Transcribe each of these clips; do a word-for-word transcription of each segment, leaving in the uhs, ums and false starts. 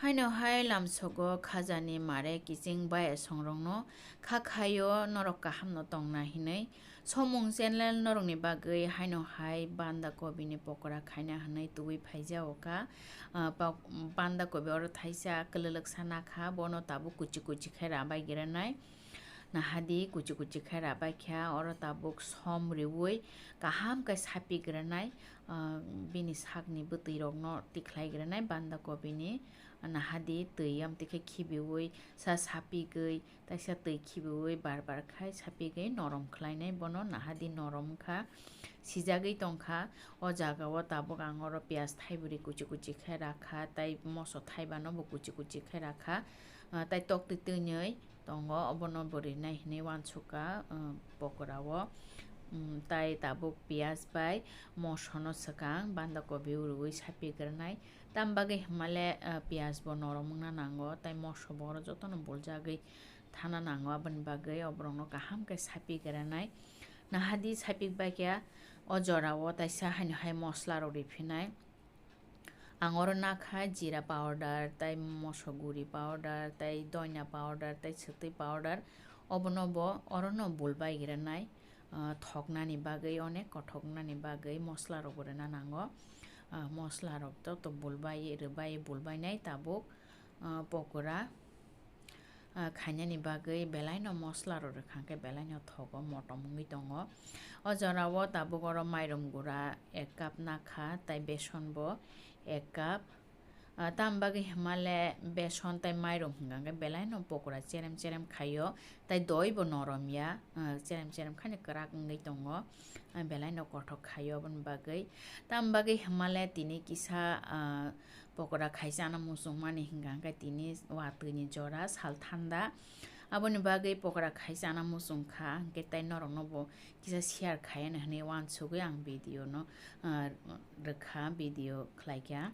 Haino hai lamsogo khajani mare kiching bayasongrokno kha khaio norok kahamno tongna hinwi. Somung channel norokni bagwi haino hai banda kobini pokora khaina hinwi tubui phaijago kha. Ah, pa-, banda kobi oro thaisa kwlwlwksa nakha, bono tabuk kuchi kuchi khe rabai granai. Nahadi kuchi kuchi khe rabai kha, oro tabuk som riui kaham khe sapi granai, ah, bini sakni bwtwi rokno tikhlai granai banda kobini. Nahadi twi amtwi khe khibiui sa sapigwi, taisa twi khibiui bar bar khai sapigwi norom khlainai bono, nahadi norom wngkha, sijagwi tongkha. O jagao tabuk ang oro piyaj thaibwrwi kuchi kuchi khe rakha, tai moso thaibano bo kuchi kuchi khe rakha, ah, tai toktwi twnwi tongo, obono bo rinai hinwi uansukha, ah, pokorao. Mm, tai tabuk piyaj bai mosono swkang banda kobi rwui sapi granai. Tam bagwi hwnmale, ah, piyaj bo norom wngna nango, tai moso bo oro jotono buljagwi thana nango, aboni bagwi oborokno kaham khe sapi granai. Nahadi sapik bai khe o jorao taisa haino hai mosla rok riphinai. Ang oro nakha jira powder, tai moso guri powder, tai doina powder, tai swtwi powder. Obono bo orono bulbai granai, ah, thoknani bagwi, onek kothoknani bagwi mosla rok bo rwna nango. Ah, mosla rok joto bulbai, rwbai, bulbainai tabuk, ah, pokora. Ah, khainani bagwi belaino mosla rok rwkha khe belaino thogo, motom wngwi tongo. O jorao tabuk oro mairum gura ek cup nakha, tai beson bo ek cup. Ah, tam bagwi hwnmale beson tai mairum hwnka khe belaino pokora cherem cherem khaio, tai doi bo norom ya, ah, cherem cherem khaino kwrak wngwi tongo. Ah, belaino kothok khaio aboni bagwi. Tam bagwi hwnmale tini kisa, ah, pokora khai chana muchungmani hwnka hwnkhe tini watwini jora sal thanda. Aboni bagwi pokora khai chana muchungkha, hwnkhe tai norokno bo kisa share khaiya hinwi uansugwi ang video no, ah, rwkha, video khlaikha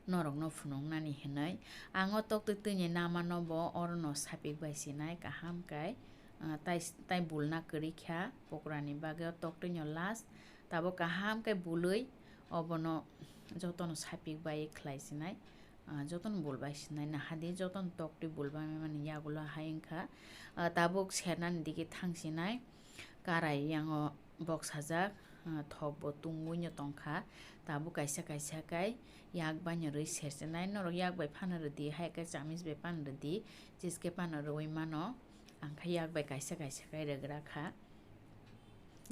norokno phunuknani hinwi. Ang o toktwi twini namano bo orono sapik bai sinai kaham kai, ah, tai, tai bulna kwrwi kha pokorani bagwi o toktwino last. Tabuk kaham khe bului obono jotono sapik bai khlai sinai, ah, jotono bul bai sinai, nahadi jotono toktwi bul bai mani yagulo hai wngkha. Ah, tabuk sernani digi thang sinai, karai yango boksajak, ah, thok bo tungwi no tongkha, tabuk kaisa kaisa kai yak bai no rwi ser sinai, norok yak bai phano rwdi, hai khe chamis bai phano rwdi, chiske phano rwui mano, ang khe yak bai kaisa kaisa kai rwgra kha.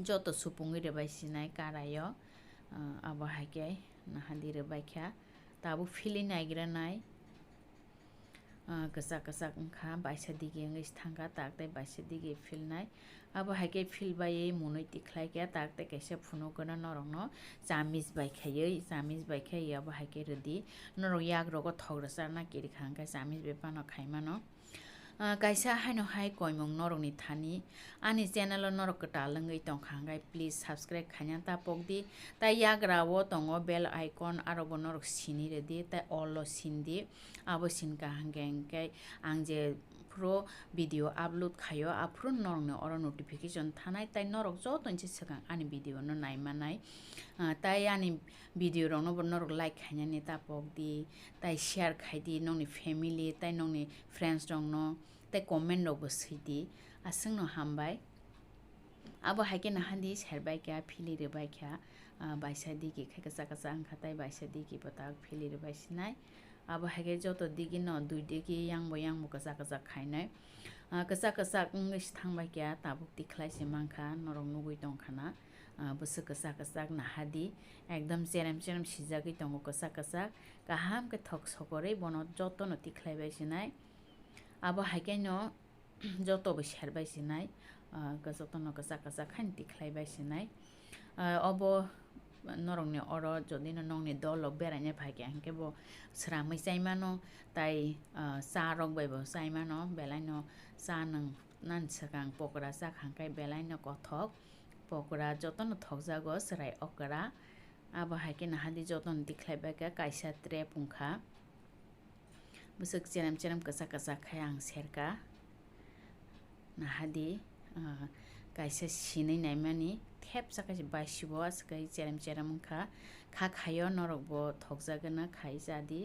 Joto supungwi rwbai sinai karaio, ah, abo hai khe nahadi rwbai kha. Tabuk philwi naigra nai, ah, kwchak kwchak wngkha, baisa digi wngwi thangkha, tak tai baisa digi philnai. Abo hai khe philbaiwi mwnwi tikhlai kha, tak tai kaisa phunukgwna norokno chamis bai khaiwi, chamis bai khaiwi abo hai khe rwdi. Norok yak rogo thok rwcharna kiri kha, hwnkhe chamis bai phano khai mano. Ah, kaisa haino hai koimung norokni thani ani channel o norok kwtal wngwi tongkha hwnkhe please subscribe khaina ta pokdi, tai yagra o tongo bell icon, aro bo norok sini rwdi, tai all o sindi, abo sinkha hwnkhe hwnkhe ang je phuru video upload khaio aphuru norokni oro notification thanai, tai norok joto ni swkang ani video no naimanai. Ah, tai ani video rokno bo norok like khainani ta pokdi, tai share khaidi nongni family tai nongni friends rokno, tai comment rokbo swidi. Aswkno hambai. Abo hai khe nahadi serbai kha, phili rwbai kha, ah, baisa digi khe kwchak kwchak wngkha, tai baisa digi bo tak phili rwbai sinai. Abo hai khe joto digi no dui digi yang bo yang bo kwchak kwchak khainai. Ah, kwchak kwchak wngwi se thangbai kha, tabuk tikhlai se mankha, norok nugwi tongkha na. Ah, bwswk kwchak kwchak nahadi, ekdom cherem cherem sijagwi tongo kwchak kwchak. Kaham khe thok sokorwi bono jotono tikhlai bai sinai. Abo hai khe no joto bo serbai sinai, ah, jotono kwchak kwchak khaino tikhlai bai sinai. Ah, obo norokni oro jodi no nongni dol rok beraina phai kha hwnkhe bo swramwi chai mano, tai, ah, cha rok bai bo chai mano, belai no cha nung nani swkang pokora cha kha hwnkhe belai no kothok. Pokora jotono thokjago chwrai okra. Abo hai khe nahadi jotono tikhlai bai kha, kaisa trap wngkha. Bwswk cherem cherem kwchak kwchak khai ang serka. Nahadi, ah, kaisa sinwi naimani thepsa kaisa baisibo aswk kai cherem cherem wngkha. Kha khaio norokbo thokjagwna khai jadi,